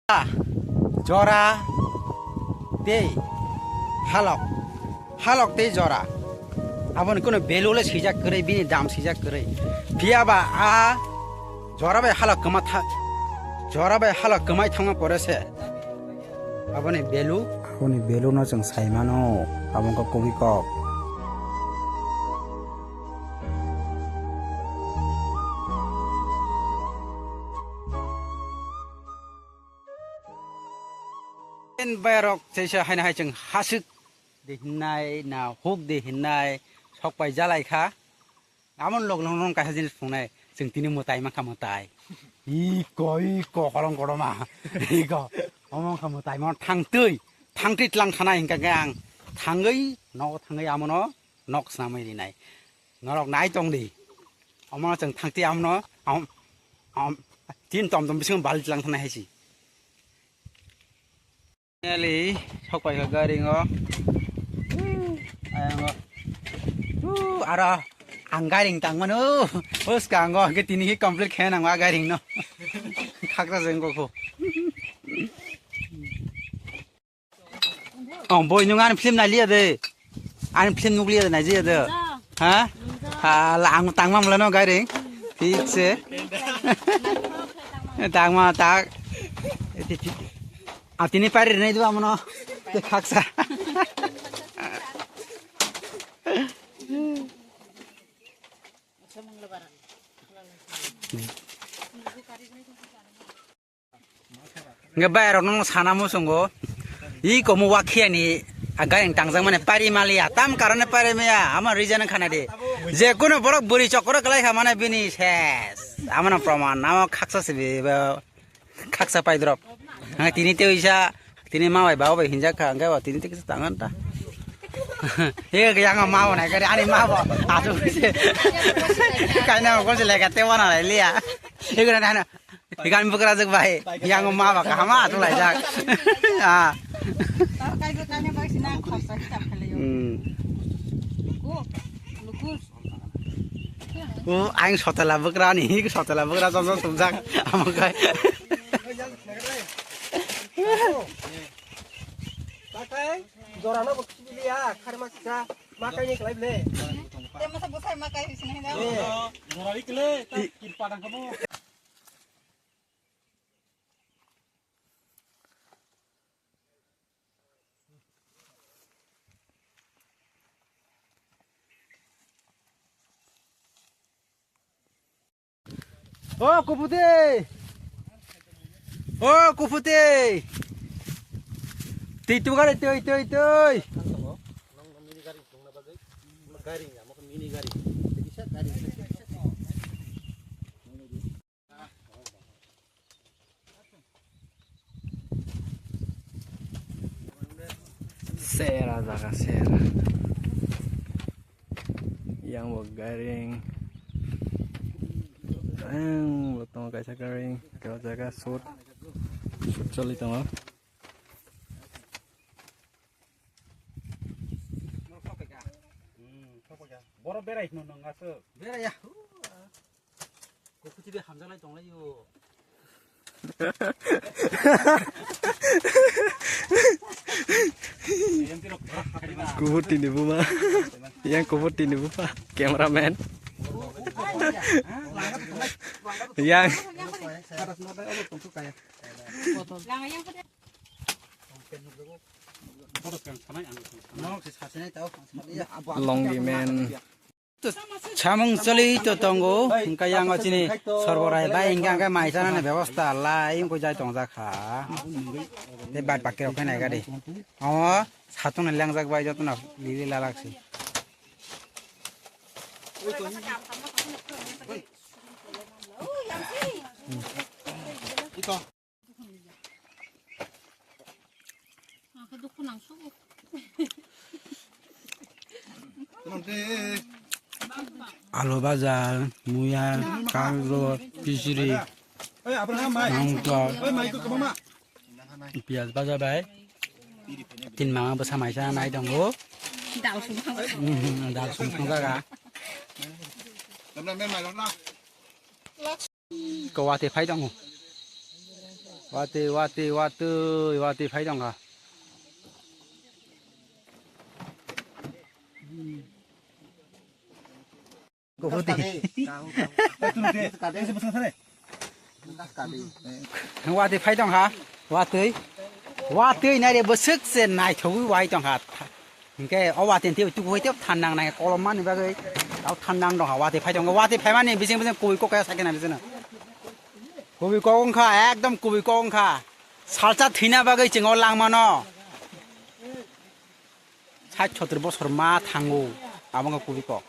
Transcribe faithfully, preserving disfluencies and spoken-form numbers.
Jora tei halok, halok tei jora. Aboni kunu value le swijak kwrwi, bini dam swijak kwrwi. Phiya ba a jora bai halok kwma tha-, jora bai halok kwmai thangma pore se aboni value, aboni value no chwng sai mano, abo wngkha kubui kok. Ken bayarok teisa haino hai chwng hasik de hinnai na huk de hinnai sok pai jalai kha. Amon log long long kaisa jinis phungnai chwng tini mwtai mankha mwtai. Iko, iko, kolong kotorma. Iko, omo wngkha mwtai, mo thangtwi, thangtwi tlang thana hinkha khe ang thangwi, nogo thangwi amono nok snamwi rinai. Norok nai tong di. Omo chwng thangtwi amono, am, am, tin tom tom bisingo bal tlang thana haisi. Finally, sok pai kha gairing o. Ayang o. Uh, aro ang gairing tang mano. Bos ka ango ke tini ki complete khe nang wa gairing no. Khakra jeng ko ko. Oh, boy nung ani film nai liya de. Ani film nuk liya de nai liya de. Ha? Ha, la ang tang mam lano gairing. Thik se. Tang ma tak. Atini pari rinai dua mono. Te khaksa. Hingke bayarok no sana muchungo. I komo wakhiyani a gairing tangjak mani pari maliya. Tam karone pari maya. Ama reason khana di. Je kuno borok buri chokro kalai kha mane bini ses. Amano proman. Amo khaksa sibi. Khaksa paidrop. Ang tini tei uisa, tini ma bai, baba bai hinjak kha, ang khe tini tei kisa tangan ta. He ke yang ma bo nai kare, ani ma bo. Asu se. Kaina ko se lega te wana lai liya. He ke na na. He kan bukra jek bai. Yang ma ba ka ma asu lai jak. Ah. Hmm. O, ang sotela bwkrani, sotela bwkra jok jok sumjak, amo kai. Takai, jorano bo kibiliya, kharma kisa, makai ni klai ble. Te masa bwsai makai sini na. Jora ikle, ta kirpa dang kamu. O kuputi! O kuputi! Twi tu gari twi twi twi! Sera jaga sera. Yang bo gairing. Yang bo tongo kaisa gairing. Kaisa jaga sut. Sut choli tongo. Boro berai hino nang aswk. Berai ya. Kukuti be hamjalai tonglaio. Kubuti ni buma. Yang kubuti ni buma. Cameraman. Yang. Longi man. Samung choli to tongo, hingke yang o chini sorborai bai hingke angke mai chanani bebosta lai wngkha jai tongjak kha. Tei bai pakirok khe nai gadi. O satung ni lengjak bai jotono lili lalak si. Alu baja, muya, karjor, pisiri, mangkok, piyaj baja bai. Tin mama bwsa maisa nai tongo. Dal sum thang. Mhm, dal sum thang jaga. Kowa te phai tongo. Watwi, watwi, watwi, watwi phai tongkha. Kubuti. Watwi phai tongkha. Watwi. Watwi naire bwswk se naithogwi wai tongkha. Hinkhe o watwi tei tuku hai tei thandang nai kolom mani bagwi. Tau thandang dongkha watwi phai tongkha. Watwi phaimani bising bising kubui kok kaya sakhe na bising. Kubui kok wngkha, ekdom kubui kok wngkha. Salsa thwina bagwi chwng o langmano. Sait sottor bosor ma thango, abo wngkha kubui kok.